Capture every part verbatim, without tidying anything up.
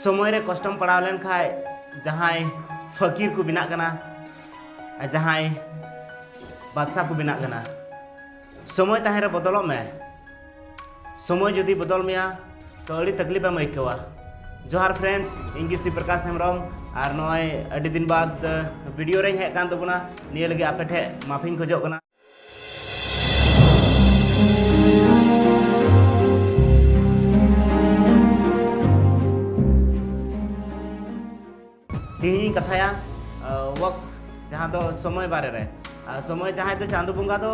ᱥᱚᱢᱚᱭ ᱨᱮ ᱠᱚᱥᱴᱚᱢ ᱯᱟᱲᱟᱣ ᱞᱮᱱᱠᱷᱟᱡ ᱡᱟᱦᱟᱸᱭ ᱯᱷᱟᱹᱠᱤᱨ ᱠᱚ ᱵᱮᱱᱟᱜ ᱠᱟᱱᱟ ᱟᱨ ᱡᱟᱦᱟᱸᱭ ᱵᱟᱫᱥᱟ ᱠᱚ ᱵᱮᱱᱟᱜ ᱠᱟᱱᱟ᱾ ᱥᱚᱢᱚᱭ ᱛᱟᱦᱮᱸ ᱨᱮ ᱵᱚᱫᱚᱞᱚᱜ ᱢᱮ᱾ ᱥᱚᱢᱚᱭ ᱡᱩᱫᱤ ᱵᱚᱫᱚᱞ ᱢᱮᱭᱟ ᱛᱚ ᱟᱹᱰᱤ ᱛᱟᱠᱞᱤᱯ ᱮᱢ ᱟᱹᱭᱠᱟᱹᱣᱟ᱾ ᱡᱚᱦᱟᱨ friends, ᱤᱧ ᱜᱮ ᱥᱤᱵ ᱯᱨᱚᱠᱟᱥ ᱦᱮᱢᱵᱨᱚᱢ᱾ ᱟᱨ ᱱᱚᱜᱼᱚᱭ ᱟᱹᱰᱤ ᱫᱤᱱ ᱵᱟᱫ ᱵᱷᱤᱰᱤᱭᱳ ᱨᱮᱧ ᱦᱮᱡ ᱟᱠᱟᱱ ᱛᱟᱵᱚᱱᱟ, ᱱᱤᱭᱟᱹ ᱞᱟᱹᱜᱤᱫ ᱟᱯᱮ ᱴᱷᱮᱡ ᱢᱟᱯᱷᱤᱧ ᱠᱷᱚᱡᱚᱜ ᱠᱟᱱᱟ᱾ ᱛᱮᱦᱮᱧ ᱤᱧ ᱠᱟᱛᱷᱟᱭᱟ ᱚᱠᱛ, ᱡᱟᱦᱟᱸ ᱫᱚ ᱥᱚᱢᱚᱭ ᱵᱟᱨᱮ ᱨᱮ᱾ ᱟᱨ ᱥᱚᱢᱚᱭ ᱡᱟᱦᱟᱸᱭ ᱫᱚ ᱪᱟᱸᱫᱚ ᱵᱚᱸᱜᱟ ᱫᱚ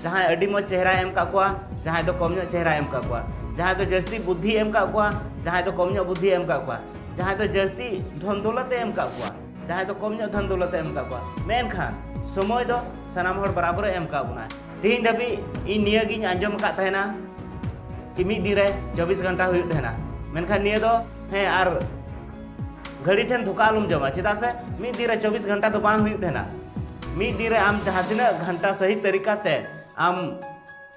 ᱡᱟᱦᱟᱸᱭ ᱟᱹᱰᱤ ᱢᱚᱡᱽ ᱪᱮᱦᱨᱟᱭ ᱮᱢ ᱟᱠᱟᱫ ᱠᱚᱣᱟ, ᱡᱟᱦᱟᱸᱭ ᱫᱚ ᱠᱚᱢ ᱧᱚᱜ ᱪᱮᱦᱨᱟᱭ ᱮᱢ ᱟᱠᱟᱫ ᱠᱚᱣᱟ, ᱡᱟᱦᱟᱸᱭ ᱫᱚ ᱡᱟᱹᱥᱛᱤ ᱵᱩᱫᱽᱫᱷᱤ ᱮᱢ ᱟᱠᱟᱫ ᱠᱚᱣᱟ, ᱡᱟᱦᱟᱸᱭ ᱫᱚ ᱠᱚᱢ ᱧᱚᱜ ᱵᱩᱫᱽᱫᱷᱤ ᱮᱢ ᱟᱠᱟᱫ ᱠᱚᱣᱟ, ᱡᱟᱦᱟᱸᱭ ᱫᱚ ᱡᱟᱹᱥᱛᱤ ᱫᱷᱚᱱ ᱫᱚᱞᱚᱛ ᱮ ᱮᱢ ᱟᱠᱟᱫ ᱠᱚᱣᱟ, ᱡᱟᱦᱟᱸᱭ ᱫᱚ ᱠᱚᱢ ᱧᱚᱜ ᱫᱷᱚᱱ ᱫᱚᱞᱚᱛ ᱮ ᱮᱢ ᱟᱠᱟᱫ ᱠᱚᱣᱟ᱾ ᱢᱮᱱᱠᱷᱟᱱ ᱥᱚᱢᱚᱭ ᱫᱚ ᱥᱟᱱᱟᱢ ᱦᱚᱲ ᱵᱟᱨᱟᱵᱚᱨ ᱮ ᱮᱢ ᱟᱠᱟᱫ ᱵᱚᱱᱟ᱾ ᱛᱮᱦᱮᱧ ᱫᱷᱟᱹᱵᱤᱡ ᱤᱧ ᱱᱤᱭᱟᱹ ᱜᱤᱧ ᱟᱸᱡᱚᱢ ᱟᱠᱟᱫ ᱛᱟᱦᱮᱱᱟ ᱠᱤ ᱢᱤᱫ ᱫᱤᱱ ᱨᱮ ᱪᱚᱵᱵᱤᱥ ᱜᱷᱚᱱᱴᱟ ᱦᱩᱭᱩᱜ ᱛᱟᱦᱮᱱᱟ, ᱢᱮᱱᱠᱷᱟᱱ ᱱᱤᱭᱟᱹ ᱫᱚ ᱦᱮᱸ ᱟᱨ ᱜᱷᱟᱹᱲᱤ ᱴᱷᱮᱱ ᱫᱷᱳᱠᱟ ᱟᱞᱚᱢ ᱡᱚᱢᱟ, ᱪᱮᱫᱟᱜ ᱥᱮ ᱢᱤᱫ ᱫᱤᱱ ᱨᱮ ᱪᱚᱵᱵᱤᱥ ᱜᱷᱚᱱᱴᱟ ᱫᱚ ᱵᱟᱝ ᱦᱩᱭᱩᱜ ᱛᱟᱦᱮᱱᱟ᱾ ᱢᱤᱫ ᱫᱤᱱ ᱨᱮ ᱟᱢ ᱡᱟᱦᱟᱸ ᱛᱤᱱᱟᱹᱜ ᱜᱷᱚᱱᱴᱟ ᱥᱟᱹᱦᱤ ᱛᱟᱹᱨᱤᱠᱟ ᱛᱮ ᱟᱢ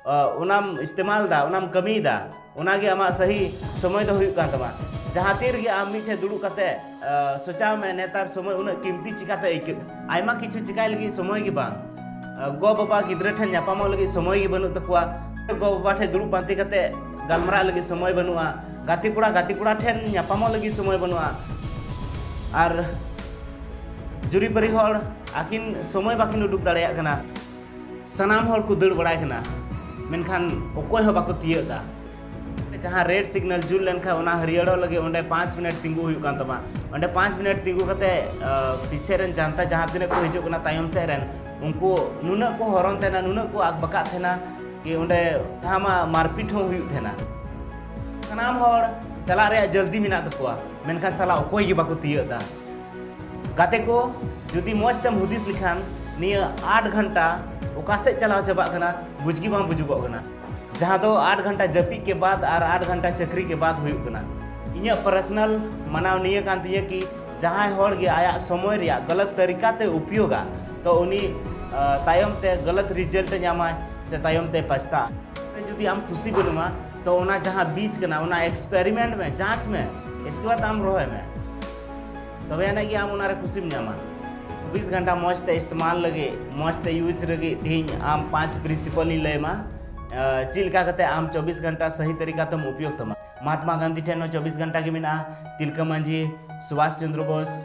ᱟ, ᱚᱱᱟᱢ ᱤᱥᱛᱮᱢᱟᱞ ᱫᱟ, ᱚᱱᱟᱢ ᱠᱟᱹᱢᱤᱭᱮᱫᱟ, ᱚᱱᱟᱜᱮ ᱟᱢᱟᱜ ᱥᱟᱹᱦᱤ ᱥᱚᱢᱚᱭ ᱫᱚ ᱦᱩᱭᱩᱜ ᱠᱟᱱ ᱛᱟᱢᱟ᱾ ᱡᱟᱦᱟᱸ ᱛᱤ ᱨᱮᱜᱮ ᱟᱢ ᱢᱤᱫ ᱴᱷᱮᱱ ᱫᱩᱲᱩᱵ ᱠᱟᱛᱮ ᱟ, ᱥᱚᱪᱟᱣ ᱢᱮ, ᱱᱮᱛᱟᱨ ᱥᱚᱢᱚᱭ ᱩᱱᱟᱹᱜ ᱠᱤᱢᱛᱤ ᱪᱤᱠᱟᱛᱮ ᱟᱹᱭᱠᱟᱹᱜ? ᱟᱭᱢᱟ ᱠᱤᱪᱷᱩ ᱪᱤᱠᱟᱭ ᱞᱟᱹᱜᱤᱫ ᱥᱚᱢᱚᱭ ᱜᱮ ᱵᱟᱝ᱾ ᱟ, ᱜᱚ ᱵᱟᱵᱟ ᱜᱤᱫᱽᱨᱟᱹ ᱴᱷᱮᱱ ᱧᱟᱯᱟᱢᱚᱜ ᱞᱟᱹᱜᱤᱫ ᱥᱚᱢᱚᱭ ᱜᱮ ᱵᱟᱹᱱᱩᱜ ᱛᱟᱠᱚᱣᱟ᱾ ᱜᱚ ᱵᱟᱵᱟ ᱴᱷᱮᱱ ᱫᱩᱲᱩᱵ ᱯᱟᱱᱛᱮ ᱠᱟᱛᱮ ᱜᱟᱞᱢᱟᱨᱟᱜ ᱞᱟᱹᱜᱤᱫ ᱥᱚᱢᱚᱭ ᱵᱟᱹᱱᱩᱜᱼᱟ᱾ ᱜᱟᱛᱮ ᱠᱚᱲᱟ ᱜᱟᱛᱮ ᱠᱚᱲᱟ ᱴᱷᱮᱱ ᱧᱟᱯᱟᱢᱚᱜ ᱞᱟᱹᱜᱤᱫ ᱥᱚᱢᱚᱭ ᱵᱟᱹᱱᱩᱜᱼᱟ᱾ ᱟᱨ ᱡᱩᱨᱤᱯᱟᱹᱨᱤ ᱦᱚᱲ ᱟᱹᱠᱤᱱ ᱥᱚᱢᱚᱭ ᱵᱟᱹᱠᱤᱱ ᱩᱰᱩᱠ ᱫᱟᱲᱮᱭᱟᱜ ᱠᱟᱱᱟ᱾ ᱥᱟᱱᱟᱢ ᱦᱚᱲ ᱠᱚ ᱫᱟᱹᱲ ᱵᱟᱲᱟᱭ ᱠᱟᱱᱟ, ᱢᱮᱱᱠᱷᱟᱱ ᱚᱠᱚᱭ ᱦᱚᱸ ᱵᱟᱠᱚ ᱛᱤᱭᱟᱹᱜ ᱮᱫᱟ᱾ ᱡᱟᱦᱟᱸ ᱨᱮᱰ ᱥᱤᱜᱽᱱᱟᱞ ᱡᱩᱞ ᱞᱮᱱᱠᱷᱟᱱ ᱚᱱᱟ ᱦᱟᱹᱨᱭᱟᱹᱲᱚᱜ ᱞᱟᱹᱜᱤᱫ ᱚᱸᱰᱮ ᱯᱟᱸᱪ ᱢᱤᱱᱤᱴ ᱛᱤᱸᱜᱩ ᱦᱩᱭᱩᱜ ᱠᱟᱱ ᱛᱟᱢᱟ᱾ ᱚᱸᱰᱮ ᱯᱟᱸᱪ ᱢᱤᱱᱤᱴ ᱛᱤᱸᱜᱩ ᱠᱟᱛᱮ, ᱟ, ᱯᱤᱪᱷᱮ ᱨᱮᱱ ᱡᱟᱱᱛᱟ ᱡᱟᱦᱟᱸ ᱛᱤᱱᱟᱹᱜ ᱠᱚ ᱦᱤᱡᱩᱜ ᱠᱟᱱᱟ ᱛᱟᱭᱚᱢ ᱥᱮᱫ ᱨᱮᱱ, ᱩᱱᱠᱩ ᱱᱩᱱᱟᱹᱜ ᱠᱚ ᱦᱚᱨᱚᱱ ᱛᱟᱦᱮᱱᱟ, ᱱᱩᱱᱟᱹᱜ ᱠᱚ ᱟᱠᱵᱟᱠᱟᱜ ᱛᱟᱦᱮᱱᱟ ᱠᱤ ᱚᱸᱰᱮ ᱛᱟᱦᱟᱸ ᱢᱟ ᱢᱟᱨᱯᱤᱴ ᱦᱚᱸ ᱦᱩᱭᱩᱜ ᱛᱟᱦᱮᱱᱟ᱾ ᱥᱟᱱᱟᱢ ᱦᱚᱲ ᱪᱟᱞᱟᱜ ᱨᱮᱭᱟᱜ ᱡᱚᱞᱫᱤ ᱢᱮᱱᱟᱜ ᱛᱟᱠᱚᱣᱟ, ᱢᱮᱱᱠᱷᱟᱱ ᱥᱟᱞᱟ ᱚᱠᱚᱭ ᱜᱮ ᱵᱟᱠᱚ ᱛᱤᱭᱟᱹᱜ ᱮᱫᱟ᱾ ᱜᱟᱛᱮ ᱠᱚ, ᱡᱩᱫᱤ ᱢᱚᱡᱽ ᱛᱮᱢ ᱦᱩᱫᱤᱥ ᱞᱮᱠᱷᱟᱱ ᱱᱤᱭᱟᱹ ᱟᱴ ᱜᱷᱚᱱᱴᱟ ᱚᱠᱟ ᱥᱮᱫ ᱪᱟᱞᱟᱣ ᱪᱟᱵᱟᱜ ᱠᱟᱱᱟ ᱵᱩᱡᱽ ᱜᱮ ᱵᱟᱝ ᱵᱩᱡᱩᱜᱚᱜ ᱠᱟᱱᱟ᱾ ᱡᱟᱦᱟᱸ ᱫᱚ ᱟᱴ ᱜᱷᱚᱱᱴᱟ ᱡᱟᱹᱯᱤᱫ ᱠᱮ ᱵᱟᱫ ᱟᱨ ᱟᱴ ᱜᱷᱚᱱᱴᱟ ᱪᱟᱹᱠᱨᱤ ᱠᱮ ᱵᱟᱫ ᱦᱩᱭᱩᱜ ᱠᱟᱱᱟ᱾ ᱤᱧᱟᱹᱜ personal ᱢᱟᱱᱟᱣ ᱱᱤᱭᱟᱹ ᱠᱟᱱ ᱛᱤᱧᱟᱹ ᱠᱤ ᱡᱟᱦᱟᱸᱭ ᱦᱚᱲ ᱜᱮ ᱟᱭᱟᱜ ᱥᱚᱢᱚᱭ ᱨᱮᱭᱟᱜ ᱜᱟᱞᱟᱛ ᱛᱟᱹᱨᱤᱠᱟ ᱛᱮ ᱩᱯᱭᱳᱜᱟ, ᱛᱚ ᱩᱱᱤ, ᱟ, ᱛᱟᱭᱚᱢ ᱛᱮ ᱜᱟᱞᱟᱛ result ᱮ ᱧᱟᱢᱟᱭ ᱥᱮ ᱛᱟᱭᱚᱢ ᱛᱮ ᱯᱟᱪᱷᱛᱟᱜᱼᱟ᱾ ᱡᱩᱫᱤ ᱟᱢ ᱠᱩᱥᱤ ᱵᱟᱹᱱᱩᱢᱟ, ᱛᱚ ᱚᱱᱟ ᱡᱟᱦᱟᱸ ᱵᱤᱡᱽ ᱠᱟᱱᱟ, ᱚᱱᱟ ᱮᱠᱥᱯᱮᱨᱤᱢᱮᱱᱴ ᱢᱮ, ᱡᱟᱸᱪ ᱢᱮ, ᱤᱥᱠᱮ ᱵᱟᱫ ᱟᱢ ᱨᱚᱦᱚᱭ ᱢᱮ, ᱛᱚᱵᱮ ᱟᱹᱱᱤᱡ ᱜᱮ ᱟᱢ ᱚᱱᱟᱨᱮ ᱠᱩᱥᱤᱢ ᱧᱟᱢᱟ᱾ ᱪᱚᱵᱵᱤᱥ ᱜᱷᱚᱱᱴᱟ ᱢᱚᱡᱽ ᱛᱮ ᱤᱥᱛᱮᱢᱟᱞ ᱞᱟᱹᱜᱤᱫ, ᱢᱚᱡᱽ ᱛᱮ ᱤᱭᱩᱡᱽ ᱞᱟᱹᱜᱤᱫ ᱛᱮᱦᱮᱧ ᱟᱢ ᱯᱟᱸᱪ ᱯᱨᱤᱱᱥᱤᱯᱟᱞ ᱤᱧ ᱞᱟᱹᱭ ᱟᱢᱟ᱾ ᱪᱮᱫ ᱞᱮᱠᱟ ᱠᱟᱛᱮ ᱟᱢ ᱪᱚᱵᱵᱤᱥ ᱜᱷᱚᱱᱴᱟ ᱥᱟᱹᱦᱤ ᱛᱟᱹᱨᱤᱠᱟ ᱛᱮᱢ ᱩᱯᱭᱳᱜᱽ ᱛᱟᱢᱟ᱾ ᱢᱚᱦᱟᱛᱢᱟ ᱜᱟᱱᱫᱷᱤ ᱴᱷᱮᱱ ᱦᱚᱸ ᱪᱚᱵᱵᱤᱥ ᱜᱷᱚᱱᱴᱟ ᱜᱮ ᱢᱮᱱᱟᱜᱼᱟ, ᱛᱤᱞᱠᱟᱹ ᱢᱟᱹᱡᱷᱤ, ᱥᱩᱵᱷᱟᱥ ᱪᱚᱱᱫᱨᱚ ᱵᱳᱥ,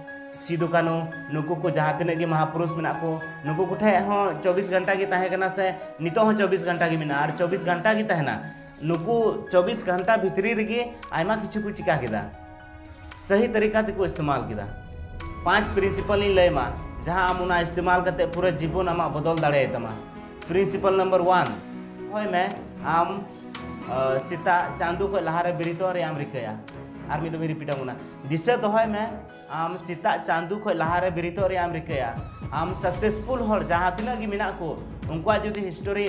ᱥᱤᱫᱩ ᱠᱟᱹᱱᱩ, ᱱᱩᱠᱩ ᱠᱚ ᱡᱟᱦᱟᱸ ᱛᱤᱱᱟᱹᱜ ᱜᱮ ᱢᱟᱦᱟᱯᱩᱨᱩᱥ ᱢᱮᱱᱟᱜ ᱠᱚ, ᱱᱩᱠᱩ ᱠᱚ ᱴᱷᱮᱱ ᱦᱚᱸ ᱪᱚᱵᱵᱤᱥ ᱜᱷᱚᱱᱴᱟ ᱜᱮ ᱛᱟᱦᱮᱸ ᱠᱟᱱᱟ ᱥᱮ ᱱᱤᱛᱚᱜ ᱦᱚᱸ ᱪᱚᱵᱵᱤᱥ ᱜᱷᱚᱱᱴᱟ ᱜᱮ ᱢᱮᱱᱟᱜᱼᱟ᱾ ᱟᱨ ᱪᱚᱵᱵᱤᱥ ᱜᱷᱚᱱᱴᱟ ᱜᱮ ᱛᱟᱦᱮᱱᱟ᱾ ᱱᱩᱠᱩ ᱪᱚᱵᱵᱤᱥ ᱜᱷᱚᱱᱴᱟ ᱵᱷᱤᱛᱨᱤ ᱨᱮᱜᱮ ᱟᱭᱢᱟ ᱠᱤᱪᱷᱩ ᱠᱚ ᱪᱤᱠᱟ ᱠᱮᱫᱟ, ᱥᱟᱹᱦᱤ ᱛᱟᱹᱨᱤᱠᱟ ᱛᱮᱠᱚ ᱤᱥᱛᱮᱢᱟᱞ ᱠᱮᱫᱟ᱾ ᱯᱟᱸᱪ ᱯᱨᱤᱱᱥᱤᱯᱟᱞ ᱤᱧ ᱞᱟᱹᱭ ᱟᱢᱟ, ᱡᱟᱦᱟᱸ ᱟᱢ ᱚᱱᱟ ᱤᱥᱛᱮᱢᱟᱞ ᱠᱟᱛᱮ ᱯᱩᱨᱟᱹ ᱡᱤᱵᱚᱱ ᱟᱢᱟᱜ ᱵᱚᱫᱚᱞ ᱫᱟᱲᱮᱭᱟᱭ ᱛᱟᱢᱟ᱾ ᱯᱨᱤᱱᱥᱤᱯᱟᱞ ᱱᱟᱢᱵᱟᱨ ᱳᱣᱟᱱ, ᱫᱚᱦᱚᱭ ᱢᱮ ᱟᱢ ᱥᱮᱛᱟᱜ ᱪᱟᱸᱫᱚ ᱠᱷᱚᱱ ᱞᱟᱦᱟᱨᱮ ᱵᱮᱨᱮᱫᱚᱜ ᱨᱮᱭᱟᱜ ᱮᱢ ᱨᱤᱠᱟᱹᱭᱟ᱾ ᱟᱨ ᱢᱤᱫ ᱫᱚᱢ ᱨᱤᱯᱤᱴ ᱟᱢ ᱠᱟᱱᱟ, ᱫᱤᱥᱟᱹ ᱫᱚᱦᱚᱭ ᱢᱮ ᱟᱢ ᱥᱮᱛᱟᱜ ᱪᱟᱸᱫᱚ ᱠᱷᱚᱱ ᱞᱟᱦᱟᱨᱮ ᱵᱮᱨᱮᱫᱚᱜ ᱨᱮᱭᱟᱜ ᱮᱢ ᱨᱤᱠᱟᱹᱭᱟ᱾ ᱟᱢ ᱥᱟᱠᱥᱮᱥᱯᱷᱩᱞ ᱦᱚᱲ ᱡᱟᱦᱟᱸ ᱛᱤᱱᱟᱹᱜ ᱜᱮ ᱢᱮᱱᱟᱜ ᱠᱚ, ᱩᱱᱠᱩᱣᱟᱜ ᱡᱩᱫᱤ ᱦᱤᱥᱴᱳᱨᱤ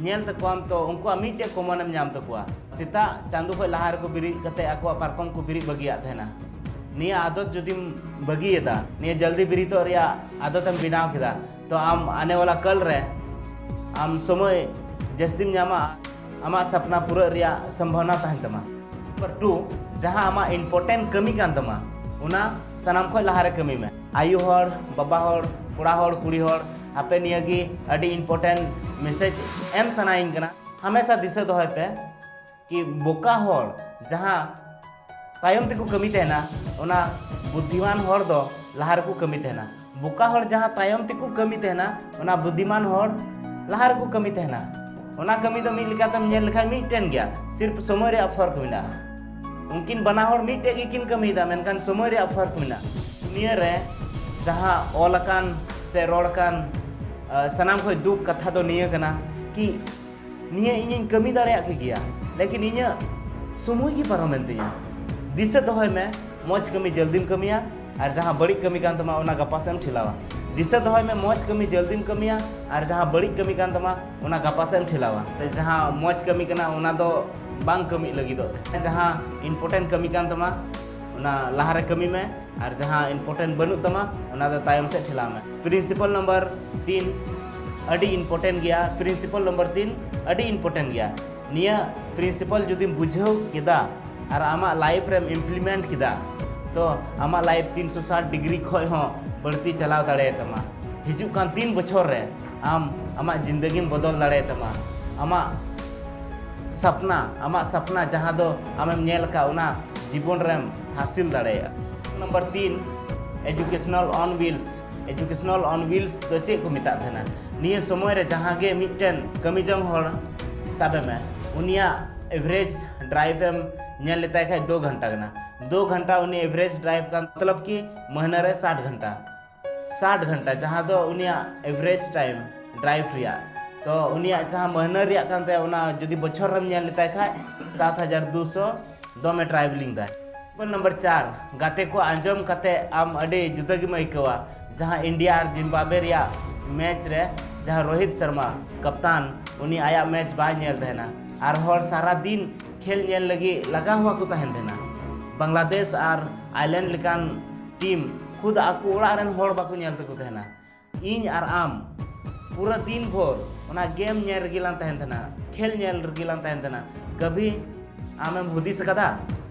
ᱧᱮᱞ ᱛᱟᱠᱚᱣᱟᱢ, ᱛᱚ ᱩᱱᱠᱩᱣᱟᱜ ᱢᱤᱫᱴᱮᱡ ᱠᱚᱢᱚᱱ ᱮᱢ ᱧᱟᱢ ᱛᱟᱠᱚᱣᱟ᱾ ᱥᱮᱛᱟᱜ ᱪᱟᱸᱫᱚ ᱠᱷᱚᱱ ᱞᱟᱦᱟ ᱨᱮᱠᱚ ᱵᱮᱨᱮᱫ ᱠᱟᱛᱮ ᱟᱠᱚᱣᱟᱜ ᱯᱟᱨᱠᱚᱢ ᱠᱚ ᱵᱮᱨᱮᱫ ᱵᱟᱹᱜᱤᱭᱟᱫ ᱛᱟᱦᱮᱱᱟ᱾ ᱱᱤᱭᱟᱹ ᱟᱫᱚᱛ ᱡᱩᱫᱤᱢ ᱵᱟᱹᱜᱤᱭᱮᱫᱟ, ᱱᱤᱭᱟᱹ ᱡᱚᱞᱫᱤ ᱵᱮᱨᱮᱫᱚᱜ ᱨᱮᱭᱟᱜ ᱟᱫᱚᱛ ᱮᱢ ᱵᱮᱱᱟᱣ ᱠᱮᱫᱟ, ᱛᱚ ᱟᱢ ᱟᱱᱮ ᱣᱟᱞᱟ ᱠᱟᱞ ᱨᱮ ᱟᱢ ᱥᱚᱢᱚᱭ ᱡᱟᱹᱥᱛᱤᱢ ᱧᱟᱢᱟ, ᱟᱢᱟᱜ ᱥᱟᱯᱱᱟ ᱯᱩᱨᱟᱹᱜ ᱨᱮᱭᱟᱜ ᱥᱚᱢᱵᱷᱟᱵᱚᱱᱟ ᱛᱟᱦᱮᱱ ᱛᱟᱢᱟ᱾ ᱱᱟᱢᱵᱟᱨ ᱴᱩ, ᱡᱟᱦᱟᱸ ᱟᱢᱟᱜ ᱤᱢᱯᱚᱨᱴᱮᱱᱴ ᱠᱟᱹᱢᱤ ᱠᱟᱱ ᱛᱟᱢᱟ, ᱚᱱᱟ ᱥᱟᱱᱟᱢ ᱠᱷᱚᱱ ᱞᱟᱦᱟᱨᱮ ᱠᱟᱹᱢᱤ ᱢᱮ᱾ ᱟᱭᱳ ᱦᱚᱲ, ᱵᱟᱵᱟ ᱦᱚᱲ, ᱠᱚᱲᱟ ᱦᱚᱲ, ᱠᱩᱲᱤ ᱦᱚᱲ, ᱟᱯᱮ ᱱᱤᱭᱟᱹ ᱜᱮ ᱟᱹᱰᱤ ᱤᱢᱯᱚᱨᱴᱮᱱᱴ ᱢᱮᱥᱮᱡᱽ ᱮᱢ ᱥᱟᱱᱟᱭᱤᱧ ᱠᱟᱱᱟ᱾ ᱦᱟᱢᱮᱥᱟ ᱫᱤᱥᱟᱹ ᱫᱚᱦᱚᱭ ᱯᱮ ᱠᱤ ᱵᱚᱠᱟ ᱦᱚᱲ ᱡᱟᱦᱟᱸ ᱛᱟᱭᱚᱢ ᱛᱮᱠᱚ ᱠᱟᱹᱢᱤ ᱛᱟᱦᱮᱱᱟ, ᱚᱱᱟ ᱵᱩᱫᱽᱫᱷᱤᱢᱟᱱ ᱦᱚᱲ ᱫᱚ ᱞᱟᱦᱟ ᱨᱮᱠᱚ ᱠᱟᱹᱢᱤ ᱛᱟᱦᱮᱱᱟ᱾ ᱵᱚᱠᱟ ᱦᱚᱲ ᱡᱟᱦᱟᱸ ᱛᱟᱭᱚᱢ ᱛᱮᱠᱚ ᱠᱟᱹᱢᱤ ᱛᱟᱦᱮᱱᱟ, ᱚᱱᱟ ᱵᱩᱫᱽᱫᱷᱤᱢᱟᱱ ᱦᱚᱲ ᱞᱟᱦᱟ ᱨᱮᱠᱚ ᱠᱟᱹᱢᱤ ᱛᱟᱦᱮᱱᱟ᱾ ᱚᱱᱟ ᱠᱟᱹᱢᱤ ᱫᱚ ᱢᱤᱫ ᱞᱮᱠᱟᱛᱮᱢ ᱧᱮᱞ ᱞᱮᱠᱷᱟᱱ ᱢᱤᱫᱴᱮᱱ ᱜᱮᱭᱟ, ᱥᱤᱨᱯ ᱥᱚᱢᱚᱭ ᱨᱮᱭᱟᱜ ᱯᱷᱚᱨᱠ ᱢᱮᱱᱟᱜᱼᱟ᱾ ᱩᱱᱠᱤᱱ ᱵᱟᱱᱟ ᱦᱚᱲ ᱢᱤᱫᱴᱮᱡ ᱜᱮᱠᱤᱱ ᱠᱟᱹᱢᱤᱭᱮᱫᱟ, ᱢᱮᱱᱠᱷᱟᱱ ᱥᱚᱢᱚᱭ ᱨᱮᱭᱟᱜ ᱯᱷᱚᱨᱠ ᱢᱮᱱᱟᱜᱼᱟ᱾ ᱱᱤᱭᱟᱹ ᱨᱮ ᱡᱟᱦᱟᱸ ᱚᱞ ᱟᱠᱟᱱ ᱥᱮ ᱨᱚᱲ ᱟᱠᱟᱱ, ᱟ, ᱥᱟᱱᱟᱢ ᱠᱷᱚᱱ ᱫᱩᱠ ᱠᱟᱛᱷᱟ ᱫᱚ ᱱᱤᱭᱟᱹ ᱠᱟᱱᱟ ᱠᱤ ᱱᱤᱭᱟᱹ ᱤᱧᱤᱧ ᱠᱟᱹᱢᱤ ᱫᱟᱲᱮᱭᱟᱜ ᱠᱮ ᱜᱮᱭᱟ, ᱞᱮᱠᱤᱱ ᱤᱧᱟᱹᱜ ᱥᱚᱢᱚᱭ ᱜᱮ ᱯᱟᱨᱚᱢᱮᱱ ᱛᱤᱧᱟ᱾ ᱫᱤᱥᱟᱹ ᱫᱚᱦᱚᱭ ᱢᱮ, ᱢᱚᱡᱽ ᱠᱟᱹᱢᱤ ᱡᱚᱞᱫᱤᱢ ᱠᱟᱹᱢᱤᱭᱟ ᱟᱨ ᱡᱟᱦᱟᱸ ᱵᱟᱹᱲᱤᱡ ᱠᱟᱹᱢᱤ ᱠᱟᱱ ᱛᱟᱢᱟ, ᱚᱱᱟ ᱜᱟᱯᱟ ᱥᱮᱫ ᱮᱢ ᱴᱷᱮᱞᱟᱣᱟ᱾ ᱫᱤᱥᱟᱹ ᱫᱚᱦᱚᱭ ᱢᱮ, ᱢᱚᱡᱽ ᱠᱟᱹᱢᱤ ᱡᱚᱞᱫᱤᱢ ᱠᱟᱹᱢᱤᱭᱟ ᱟᱨ ᱡᱟᱦᱟᱸ ᱵᱟᱹᱲᱤᱡ ᱠᱟᱹᱢᱤ ᱠᱟᱱ ᱛᱟᱢᱟ, ᱚᱱᱟ ᱜᱟᱯᱟ ᱥᱮᱫ ᱮᱢ ᱴᱷᱮᱞᱟᱣᱟ᱾ ᱡᱟᱦᱟᱸ ᱢᱚᱡᱽ ᱠᱟᱹᱢᱤ ᱠᱟᱱᱟ, ᱚᱱᱟ ᱫᱚ ᱵᱟᱝ ᱠᱟᱹᱢᱤᱜ ᱞᱟᱹᱜᱤᱫᱚᱜ ᱛᱮ, ᱡᱟᱦᱟᱸ ᱤᱢᱯᱚᱨᱴᱮᱱᱴ ᱠᱟᱹᱢᱤ ᱠᱟᱱ ᱛᱟᱢᱟ, ᱚᱱᱟ ᱞᱟᱦᱟᱨᱮ ᱠᱟᱹᱢᱤ ᱢᱮ ᱟᱨ ᱡᱟᱦᱟᱸ ᱤᱢᱯᱚᱨᱴᱮᱱᱴ ᱵᱟᱹᱱᱩᱜ ᱛᱟᱢᱟ, ᱚᱱᱟ ᱫᱚ ᱛᱟᱭᱚᱢ ᱥᱮᱫ ᱴᱷᱮᱞᱟᱣ ᱢᱮ᱾ ᱯᱨᱤᱱᱥᱤᱯᱟᱞ ᱱᱟᱢᱵᱟᱨ ᱛᱤᱱ ᱟᱹᱰᱤ ᱤᱢᱯᱚᱨᱴᱮᱱᱴ ᱜᱮᱭᱟ᱾ ᱯᱨᱤᱱᱥᱤᱯᱟᱞ ᱱᱟᱢᱵᱟᱨ ᱛᱤᱱ ᱟᱹᱰᱤ ᱤᱢᱯᱚᱨᱴᱮᱱᱴ ᱜᱮᱭᱟ᱾ ᱱᱤᱭᱟᱹ ᱯᱨᱤᱱᱥᱤᱯᱟᱞ ᱡᱩᱫᱤᱢ ᱵᱩᱡᱷᱟᱹᱣ ᱠᱮᱫᱟ ᱟᱨ ᱟᱢᱟᱜ ᱞᱟᱭᱤᱯᱷ ᱨᱮᱢ ᱤᱢᱯᱞᱤᱢᱮᱱᱴ ᱠᱮᱫᱟ, ᱛᱚ ᱟᱢᱟᱜ ᱞᱟᱭᱤᱯᱷ ᱛᱤᱱᱥᱚ ᱥᱟᱴ ᱰᱤᱜᱽᱨᱤ ᱠᱷᱚᱡ ᱦᱚᱸ ᱵᱟᱹᱲᱛᱤ ᱪᱟᱞᱟᱣ ᱫᱟᱲᱮᱭᱟᱛᱟᱢᱟ᱾ ᱦᱤᱡᱩᱜ ᱠᱟᱱ ᱛᱤᱱ ᱵᱚᱪᱷᱚᱨ ᱨᱮ ᱟᱢ ᱟᱢᱟᱜ ᱡᱤᱱᱫᱟᱹᱜᱤᱢ ᱵᱚᱫᱚᱞ ᱫᱟᱲᱮᱭᱟᱛᱟᱢᱟ᱾ ᱟᱢᱟᱜ ᱥᱟᱯᱱᱟ, ᱟᱢᱟᱜ ᱥᱟᱯᱱᱟ ᱡᱟᱦᱟᱸ ᱫᱚ ᱟᱢᱮᱢ ᱧᱮᱞ ᱟᱠᱟᱫ, ᱚᱱᱟ ᱡᱤᱵᱚᱱ ᱨᱮᱢ ᱦᱟᱥᱤᱞ ᱫᱟᱲᱮᱭᱟᱜᱼᱟ᱾ ᱱᱚᱢᱵᱚᱨ ᱛᱤᱱ, educational on wheels᱾ Educational on wheels ᱫᱚ ᱪᱮᱫ ᱠᱚ ᱢᱮᱛᱟᱜ ᱛᱟᱦᱮᱱᱟ? ᱱᱤᱭᱟᱹ ᱥᱚᱢᱚᱭ ᱨᱮ ᱡᱟᱦᱟᱸ ᱜᱮ ᱢᱤᱫᱴᱮᱱ ᱠᱟᱹᱢᱤ ᱡᱚᱝ ᱦᱚᱲ ᱥᱟᱵᱮ ᱢᱮ, ᱩᱱᱤᱭᱟᱜ ᱮᱵᱷᱨᱮᱡᱽ ᱰᱨᱟᱭᱤᱵᱷ ᱮᱢ ᱧᱮᱞ ᱞᱮᱛᱟᱭ ᱠᱷᱟᱡ ᱫᱩ ᱜᱷᱚᱱᱴᱟ ᱠᱟᱱᱟ᱾ ᱫᱩ ᱜᱷᱚᱱᱴᱟ ᱩᱱᱤ ᱮᱵᱷᱨᱮᱡᱽ ᱰᱨᱟᱭᱤᱵᱷ ᱠᱟᱱ, ᱢᱚᱛᱞᱚᱵ ᱠᱤ ᱢᱟᱹᱦᱱᱟᱹ ᱨᱮ ᱥᱟᱴ ᱜᱷᱚᱱᱴᱟ, ᱥᱟᱴ ᱜᱷᱚᱱᱴᱟ, ᱡᱟᱦᱟᱸ ᱫᱚ ᱩᱱᱤᱭᱟᱜ ᱮᱵᱷᱨᱮᱡᱽ ᱴᱟᱭᱤᱢ ᱰᱨᱟᱭᱤᱵᱷ ᱨᱮᱭᱟᱜ᱾ ᱛᱚ ᱩᱱᱤᱭᱟᱜ ᱡᱟᱦᱟᱸ ᱢᱟᱹᱦᱱᱟᱹ ᱨᱮᱭᱟᱜ ᱠᱟᱱ ᱛᱟᱭᱟ, ᱚᱱᱟ ᱡᱩᱫᱤ ᱵᱚᱪᱷᱚᱨ ᱨᱮᱢ ᱧᱮᱞ ᱞᱮᱛᱟᱭ ᱠᱷᱟᱡ ᱥᱟᱛ ᱦᱟᱡᱟᱨ ᱫᱩᱥᱚ ᱫᱚᱢᱮ ᱴᱨᱟᱭᱵᱷᱮᱞᱤᱝ ᱫᱟᱭ᱾ ᱱᱚᱢᱵᱚᱨ ᱪᱟᱨ, ᱜᱟᱛᱮ ᱠᱚ ᱟᱸᱡᱚᱢ ᱠᱟᱛᱮ ᱟᱢ ᱟᱹᱰᱤ ᱡᱩᱫᱟᱹ ᱜᱮᱢ ᱟᱹᱭᱠᱟᱹᱣᱟ, ᱡᱟᱦᱟᱸ ᱤᱱᱰᱤᱭᱟ ᱟᱨ ᱡᱤᱢᱵᱟᱵᱣᱮ ᱨᱮᱭᱟᱜ ᱢᱮᱪ ᱨᱮ ᱡᱟᱦᱟᱸ ᱨᱳᱦᱤᱛ ᱥᱚᱨᱢᱟ ᱠᱟᱯᱛᱟᱱ, ᱩᱱᱤ ᱟᱭᱟᱜ ᱢᱮᱪ ᱵᱟᱭ ᱧᱮᱞ ᱛᱟᱦᱮᱱᱟ ᱟᱨ ᱦᱚᱲ ᱥᱟᱨᱟ ᱫᱤᱱ ᱠᱷᱮᱞ ᱧᱮᱞ ᱞᱟᱹᱜᱤᱫ ᱞᱟᱜᱟᱣ ᱦᱚᱣᱟ ᱠᱚ ᱛᱟᱦᱮᱱ ᱛᱟᱦᱮᱱᱟ᱾ ᱵᱟᱝᱞᱟᱫᱮᱥ ᱟᱨ ᱟᱭᱞᱮᱱᱰ ᱞᱮᱠᱟᱱ ᱴᱤᱢ ᱠᱷᱩᱫ ᱟᱠᱚ ᱚᱲᱟᱜ ᱨᱮᱱ ᱦᱚᱲ ᱵᱟᱠᱚ ᱧᱮᱞ ᱛᱟᱠᱚ ᱛᱟᱦᱮᱱᱟ᱾ ᱤᱧ ᱟᱨ ᱟᱢ ᱯᱩᱨᱟᱹ ᱫᱤᱱ ᱵᱷᱳᱨ ᱚᱱᱟ ᱜᱮᱢ ᱧᱮᱞ ᱨᱮᱜᱮ ᱞᱟᱝ ᱛᱟᱦᱮᱱ ᱛᱟᱦᱮᱱᱟ, ᱠᱷᱮᱞ ᱧᱮᱞ ᱨᱮᱜᱮ ᱞᱟᱝ ᱛᱟᱦᱮᱱ ᱛᱟᱦᱮᱱᱟ᱾ ᱠᱟᱵᱷᱤ ᱟᱢᱮᱢ ᱦᱩᱫᱤᱥ ᱟᱠᱟᱫᱟ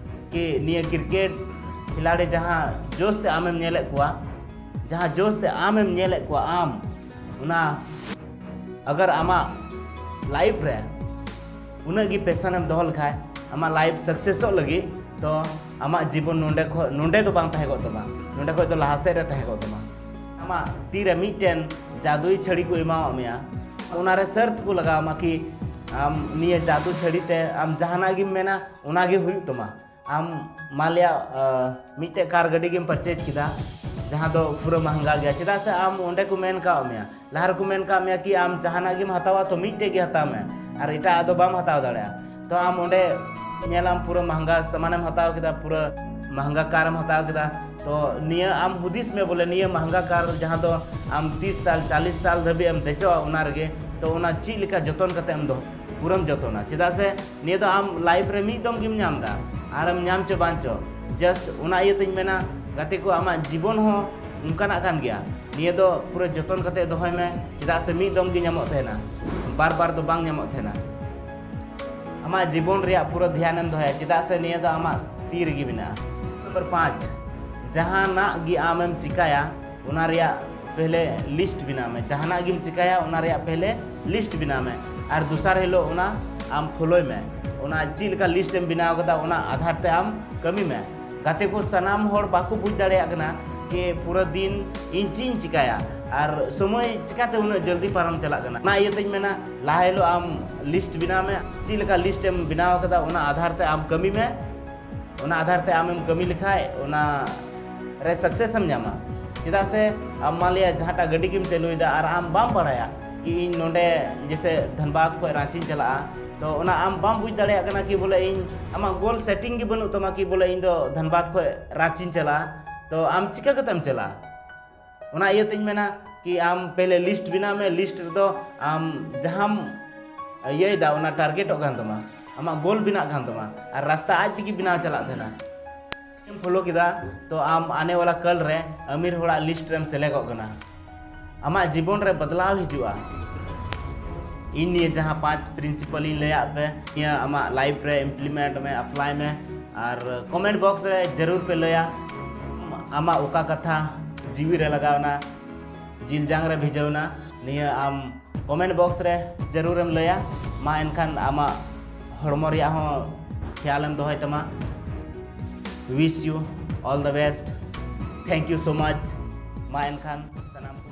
ᱠᱤ ᱱᱤᱭᱟᱹ ᱠᱨᱤᱠᱮᱴ ᱠᱷᱤᱞᱟᱲᱤ ᱡᱟᱦᱟᱸ ᱡᱳᱥ ᱛᱮ ᱟᱢᱮᱢ ᱧᱮᱞᱮᱫ ᱠᱚᱣᱟ, ᱡᱟᱦᱟᱸ ᱡᱳᱥ ᱛᱮ ᱟᱢᱮᱢ ᱧᱮᱞᱮᱫ ᱠᱚᱣᱟ, ᱟᱢ ᱚᱱᱟ ᱟᱜᱟᱨ ᱟᱢᱟᱜ ᱞᱟᱭᱤᱯᱷ ᱨᱮ ᱩᱱᱟᱹᱜ ᱜᱮ ᱯᱮᱥᱚᱱ ᱮᱢ ᱫᱚᱦᱚ ᱞᱮᱠᱷᱟᱡ, ᱟᱢᱟᱜ ᱞᱟᱭᱤᱯᱷ ᱥᱟᱠᱥᱮᱥᱚᱜ ᱞᱟᱹᱜᱤᱫ, ᱛᱚ ᱟᱢᱟᱜ ᱡᱤᱵᱚᱱ ᱱᱚᱸᱰᱮ ᱠᱷᱚᱡ, ᱱᱚᱸᱰᱮ ᱫᱚ ᱵᱟᱝ ᱛᱟᱦᱮᱸ ᱠᱚᱜ ᱛᱟᱢᱟ, ᱱᱚᱸᱰᱮ ᱠᱷᱚᱡ ᱫᱚ ᱞᱟᱦᱟ ᱥᱮᱫ ᱨᱮ ᱛᱟᱦᱮᱸ ᱠᱚᱜ ᱛᱟᱢᱟ᱾ ᱟᱢᱟᱜ ᱛᱤ ᱨᱮ ᱢᱤᱫᱴᱮᱱ ᱡᱟᱫᱩᱭ ᱪᱷᱟᱹᱲᱤ ᱠᱚ ᱮᱢᱟᱣᱟᱫ ᱢᱮᱭᱟ, ᱚᱱᱟ ᱨᱮ ᱥᱟᱨᱛ ᱠᱚ ᱞᱟᱜᱟᱣ ᱟᱢᱟ ᱠᱤ ᱟᱢ ᱱᱤᱭᱟᱹ ᱡᱟᱫᱩ ᱪᱷᱟᱹᱲᱤ ᱛᱮ ᱟᱢ ᱡᱟᱦᱟᱱᱟᱜ ᱜᱮᱢ ᱢᱮᱱᱟ, ᱚᱱᱟ ᱜᱮ ᱦᱩᱭᱩᱜ ᱛᱟᱢᱟ᱾ ᱟᱢ ᱢᱟᱱ ᱞᱤᱭᱟ, ᱟ, ᱢᱤᱫᱴᱮᱡ ᱠᱟᱨ ᱜᱟᱹᱰᱤ ᱜᱮᱢ ᱯᱟᱨᱪᱮᱡᱽ ᱠᱮᱫᱟ, ᱡᱟᱦᱟᱸ ᱫᱚ ᱯᱩᱨᱟᱹ ᱢᱟᱦᱟᱝᱜᱟ ᱜᱮᱭᱟ, ᱪᱮᱫᱟᱜ ᱥᱮ ᱟᱢ ᱚᱸᱰᱮ ᱠᱚ ᱢᱮᱱ ᱠᱟᱣᱟᱫ ᱢᱮᱭᱟ, ᱞᱟᱦᱟ ᱨᱮᱠᱚ ᱢᱮᱱ ᱠᱟᱣᱟᱫ ᱢᱮᱭᱟ ᱠᱤ ᱟᱢ ᱡᱟᱦᱟᱱᱟᱜ ᱜᱮᱢ ᱦᱟᱛᱟᱣᱟ ᱛᱚ ᱢᱤᱫᱴᱮᱡ ᱜᱮ ᱦᱟᱛᱟᱣ ᱢᱮ ᱟᱨ ᱮᱴᱟᱜ ᱫᱚ ᱵᱟᱢ ᱦᱟᱛᱟᱣ ᱫᱟᱲᱮᱭᱟᱜᱼᱟ᱾ ᱛᱚ ᱟᱢ ᱚᱸᱰᱮ ᱧᱮᱞᱟᱢ ᱯᱩᱨᱟᱹ ᱢᱟᱦᱟᱝᱜᱟ ᱥᱟᱢᱟᱱᱮᱢ ᱦᱟᱛᱟᱣ ᱠᱮᱫᱟ, ᱯᱩᱨᱟᱹ ᱢᱟᱦᱟᱝᱜᱟ ᱠᱟᱨᱮᱢ ᱦᱟᱛᱟᱣ ᱠᱮᱫᱟ᱾ ᱛᱚ ᱱᱤᱭᱟᱹ ᱟᱢ ᱦᱩᱫᱤᱥ ᱢᱮ ᱵᱚᱞᱮ ᱱᱤᱭᱟᱹ ᱢᱟᱦᱟᱝᱜᱟ ᱠᱟᱨ ᱡᱟᱦᱟᱸ ᱫᱚ ᱟᱢ ᱛᱤᱥ ᱥᱟᱞ, ᱪᱟᱞᱤᱥ ᱥᱟᱞ ᱫᱷᱟᱹᱵᱤᱡ ᱮᱢ ᱫᱮᱡᱚᱜᱼᱟ, ᱚᱱᱟ ᱨᱮᱜᱮ, ᱛᱚ ᱚᱱᱟ ᱪᱮᱫ ᱞᱮᱠᱟ ᱡᱚᱛᱚᱱ ᱠᱟᱛᱮ ᱮᱢ ᱫᱚᱦᱚ, ᱯᱩᱨᱟᱹᱢ ᱡᱚᱛᱚᱱᱟ, ᱪᱮᱫᱟᱜ ᱥᱮ ᱱᱤᱭᱟᱹ ᱫᱚ ᱟᱢ ᱞᱟᱭᱤᱯᱷ ᱨᱮ ᱢᱤᱫ ᱫᱚᱢ ᱜᱮᱢ ᱧᱟᱢ ᱮᱫᱟ, ᱟᱨᱮᱢ ᱧᱟᱢ ᱪᱚ ᱵᱟᱝ ᱪᱚ, ᱡᱟᱥᱴ ᱚᱱᱟ ᱤᱭᱟᱹᱛᱮᱧ ᱢᱮᱱᱟ ᱜᱟᱛᱮ ᱠᱚ, ᱟᱢᱟᱜ ᱡᱤᱵᱚᱱ ᱦᱚᱸ ᱚᱱᱠᱟᱱᱟᱜ ᱠᱟᱱ ᱜᱮᱭᱟ᱾ ᱱᱤᱭᱟᱹ ᱫᱚ ᱯᱩᱨᱟᱹ ᱡᱚᱛᱚᱱ ᱠᱟᱛᱮ ᱫᱚᱦᱚᱭ ᱢᱮ, ᱪᱮᱫᱟᱜ ᱥᱮ ᱢᱤᱫ ᱫᱚᱢ ᱜᱮ ᱧᱟᱢᱚᱜ ᱛᱟᱦᱮᱱᱟ, ᱵᱟᱨ ᱵᱟᱨ ᱫᱚ ᱵᱟᱝ ᱧᱟᱢᱚᱜ ᱛᱟᱦᱮᱱᱟ᱾ ᱟᱢᱟᱜ ᱡᱤᱵᱚᱱ ᱨᱮᱭᱟᱜ ᱯᱩᱨᱟᱹ ᱫᱷᱮᱭᱟᱱᱮᱢ ᱫᱚᱦᱚᱭᱟ, ᱪᱮᱫᱟᱜ ᱥᱮ ᱱᱤᱭᱟᱹ ᱫᱚ ᱟᱢᱟᱜ ᱛᱤ ᱨᱮᱜᱮ ᱢᱮᱱᱟᱜᱼᱟ᱾ ᱱᱚᱢᱵᱚᱨ ᱯᱟᱸᱪ, ᱡᱟᱦᱟᱱᱟᱜ ᱜᱮ ᱟᱢᱮᱢ ᱪᱤᱠᱟᱭᱟ, ᱚᱱᱟ ᱨᱮᱭᱟᱜ ᱯᱮᱦᱞᱮ ᱞᱤᱥᱴ ᱵᱮᱱᱟᱣ ᱢᱮ᱾ ᱡᱟᱦᱟᱱᱟᱜ ᱜᱮᱢ ᱪᱤᱠᱟᱭᱟ, ᱚᱱᱟ ᱨᱮᱭᱟᱜ ᱯᱮᱦᱞᱮ ᱞᱤᱥᱴ ᱵᱮᱱᱟᱣ ᱢᱮ, ᱟᱨ ᱫᱚᱥᱟᱨ ᱦᱤᱞᱳᱜ ᱚᱱᱟ ᱟᱢ ᱯᱷᱚᱞᱳᱭ ᱢᱮ᱾ ᱚᱱᱟ ᱪᱮᱫ ᱞᱮᱠᱟ ᱞᱤᱥᱴ ᱮᱢ ᱵᱮᱱᱟᱣ ᱠᱟᱫᱟ, ᱚᱱᱟ ᱟᱫᱷᱟᱨ ᱛᱮ ᱟᱢ ᱠᱟᱹᱢᱤ ᱢᱮ᱾ ᱜᱟᱛᱮ ᱠᱚ, ᱥᱟᱱᱟᱢ ᱦᱚᱲ ᱵᱟᱠᱚ ᱵᱩᱡᱽ ᱫᱟᱲᱮᱭᱟᱜ ᱠᱟᱱᱟ ᱠᱤ ᱯᱩᱨᱟᱹ ᱫᱤᱱ ᱤᱧ ᱪᱮᱫ ᱤᱧ ᱪᱤᱠᱟᱭᱟ ᱟᱨ ᱥᱚᱢᱚᱭ ᱪᱤᱠᱟᱛᱮ ᱩᱱᱟᱹᱜ ᱡᱚᱞᱫᱤ ᱯᱟᱨᱚᱢ ᱪᱟᱞᱟᱜ ᱠᱟᱱᱟ᱾ ᱚᱱᱟ ᱤᱭᱟᱹᱛᱮᱧ ᱢᱮᱱᱟ, ᱞᱟᱦᱟ ᱦᱤᱞᱳᱜ ᱟᱢ ᱞᱤᱥᱴ ᱵᱮᱱᱟᱣ ᱢᱮ, ᱪᱮᱫ ᱞᱮᱠᱟ ᱞᱤᱥᱴ ᱮᱢ ᱵᱮᱱᱟᱣ ᱠᱟᱫᱟ, ᱚᱱᱟ ᱟᱫᱷᱟᱨ ᱛᱮ ᱟᱢ ᱠᱟᱹᱢᱤ ᱢᱮ᱾ ᱚᱱᱟ ᱟᱫᱷᱟᱨ ᱛᱮ ᱟᱢᱮᱢ ᱠᱟᱹᱢᱤ ᱞᱮᱠᱷᱟᱡ ᱚᱱᱟ ᱨᱮ ᱥᱟᱠᱥᱮᱥ ᱮᱢ ᱧᱟᱢᱟ᱾ ᱪᱮᱫᱟᱜ ᱥᱮ ᱟᱢ ᱢᱟᱱ ᱞᱤᱭᱟ ᱡᱟᱦᱟᱸᱴᱟᱜ ᱜᱟᱹᱰᱤ ᱜᱮᱢ ᱪᱟᱹᱞᱩᱭᱮᱫᱟ ᱟᱨ ᱟᱢ ᱵᱟᱢ ᱵᱟᱲᱟᱭᱟ ᱠᱤ ᱤᱧ ᱱᱚᱰᱮ ᱡᱮᱥᱮ ᱫᱷᱟᱱᱵᱟᱫᱽ ᱠᱷᱚᱱ ᱨᱟᱸᱪᱤᱧ ᱪᱟᱞᱟᱜᱼᱟ, ᱛᱚ ᱚᱱᱟ ᱟᱢ ᱵᱟᱢ ᱵᱩᱡᱽ ᱫᱟᱲᱮᱭᱟᱜ ᱠᱟᱱᱟ ᱠᱤ ᱵᱚᱞᱮ ᱤᱧ, ᱟᱢᱟᱜ ᱜᱳᱞ ᱥᱮᱴᱤᱝ ᱜᱮ ᱵᱟᱹᱱᱩᱜ ᱛᱟᱢᱟ ᱠᱤ ᱵᱚᱞᱮ ᱤᱧ ᱫᱚ ᱫᱷᱟᱱᱵᱟᱫᱽ ᱠᱷᱚᱱ ᱨᱟᱸᱪᱤᱧ ᱪᱟᱞᱟᱜᱼᱟ, ᱛᱚ ᱟᱢ ᱪᱤᱠᱟ ᱠᱟᱛᱮᱢ ᱪᱟᱞᱟᱜᱼᱟ? ᱚᱱᱟ ᱤᱭᱟᱹᱛᱮᱧ ᱢᱮᱱᱟ ᱠᱤ ᱟᱢ ᱯᱮᱦᱞᱮ ᱞᱤᱥᱴ ᱵᱮᱱᱟᱣ ᱢᱮ, ᱞᱤᱥᱴ ᱨᱮᱫᱚ ᱟᱢ ᱡᱟᱦᱟᱸᱢ ᱤᱭᱟᱹᱭᱮᱫᱟ ᱚᱱᱟ ᱴᱟᱨᱜᱮᱴᱚᱜ ᱠᱟᱱ ᱛᱟᱢᱟ, ᱟᱢᱟᱜ ᱜᱳᱞ ᱵᱮᱱᱟᱜ ᱠᱟᱱ ᱛᱟᱢᱟ, ᱟᱨ ᱨᱟᱥᱛᱟ ᱟᱡ ᱛᱮᱜᱮ ᱵᱮᱱᱟᱣ ᱪᱟᱞᱟᱜ ᱛᱟᱦᱮᱱᱟ᱾ ᱮᱢ ᱯᱷᱚᱞᱳ ᱠᱮᱫᱟ, ᱛᱚ ᱟᱢ ᱟᱱᱮ ᱣᱟᱞᱟ ᱠᱟᱞ ᱨᱮ ᱟᱢᱤᱨ ᱦᱚᱲᱟᱜ ᱞᱤᱥᱴ ᱨᱮᱢ ᱥᱮᱞᱮᱠᱚᱜ ᱠᱟᱱᱟ᱾ ᱟᱢᱟᱜ ᱡᱤᱵᱚᱱ ᱨᱮ ᱵᱚᱫᱞᱟᱣ ᱦᱤᱡᱩᱜᱼᱟ᱾ ᱤᱧ ᱱᱤᱭᱟᱹ ᱡᱟᱦᱟᱸ ᱯᱟᱸᱪ ᱯᱨᱤᱱᱥᱤᱯᱟᱞ ᱤᱧ ᱞᱟᱹᱭᱟᱫ ᱯᱮ, ᱱᱤᱭᱟᱹ ᱟᱢᱟᱜ ᱞᱟᱭᱤᱯᱷ ᱨᱮ ᱤᱢᱯᱞᱤᱢᱮᱱᱴ ᱢᱮ, ᱟᱯᱞᱟᱭ ᱢᱮ, ᱟᱨ ᱠᱚᱢᱮᱱᱴ ᱵᱚᱠᱥ ᱨᱮ ᱡᱟᱹᱨᱩᱲ ᱯᱮ ᱞᱟᱹᱭᱟ ᱟᱢᱟᱜ ᱚᱠᱟ ᱠᱟᱛᱷᱟ ᱡᱤᱣᱤ ᱨᱮ ᱞᱟᱜᱟᱣᱱᱟ, ᱡᱤᱞ ᱡᱟᱝ ᱨᱮ ᱵᱷᱤᱡᱟᱹᱣᱱᱟ, ᱱᱤᱭᱟᱹ ᱟᱢ ᱠᱚᱢᱮᱱᱴ ᱵᱚᱠᱥ ᱨᱮ ᱡᱟᱹᱨᱩᱲᱮᱢ ᱞᱟᱹᱭᱟ᱾ ᱢᱟ ᱮᱱᱠᱷᱟᱱ ᱟᱢᱟᱜ ᱦᱚᱲᱢᱚ ᱨᱮᱭᱟᱜ ᱦᱚᱸ ᱠᱷᱮᱭᱟᱞᱮᱢ ᱫᱚᱦᱚᱭ ᱛᱟᱢᱟ᱾ Wish you all the best. Thank you so much. ᱢᱟ ᱮᱱᱠᱷᱟᱱ ᱥᱟᱱᱟᱢ ᱠᱚ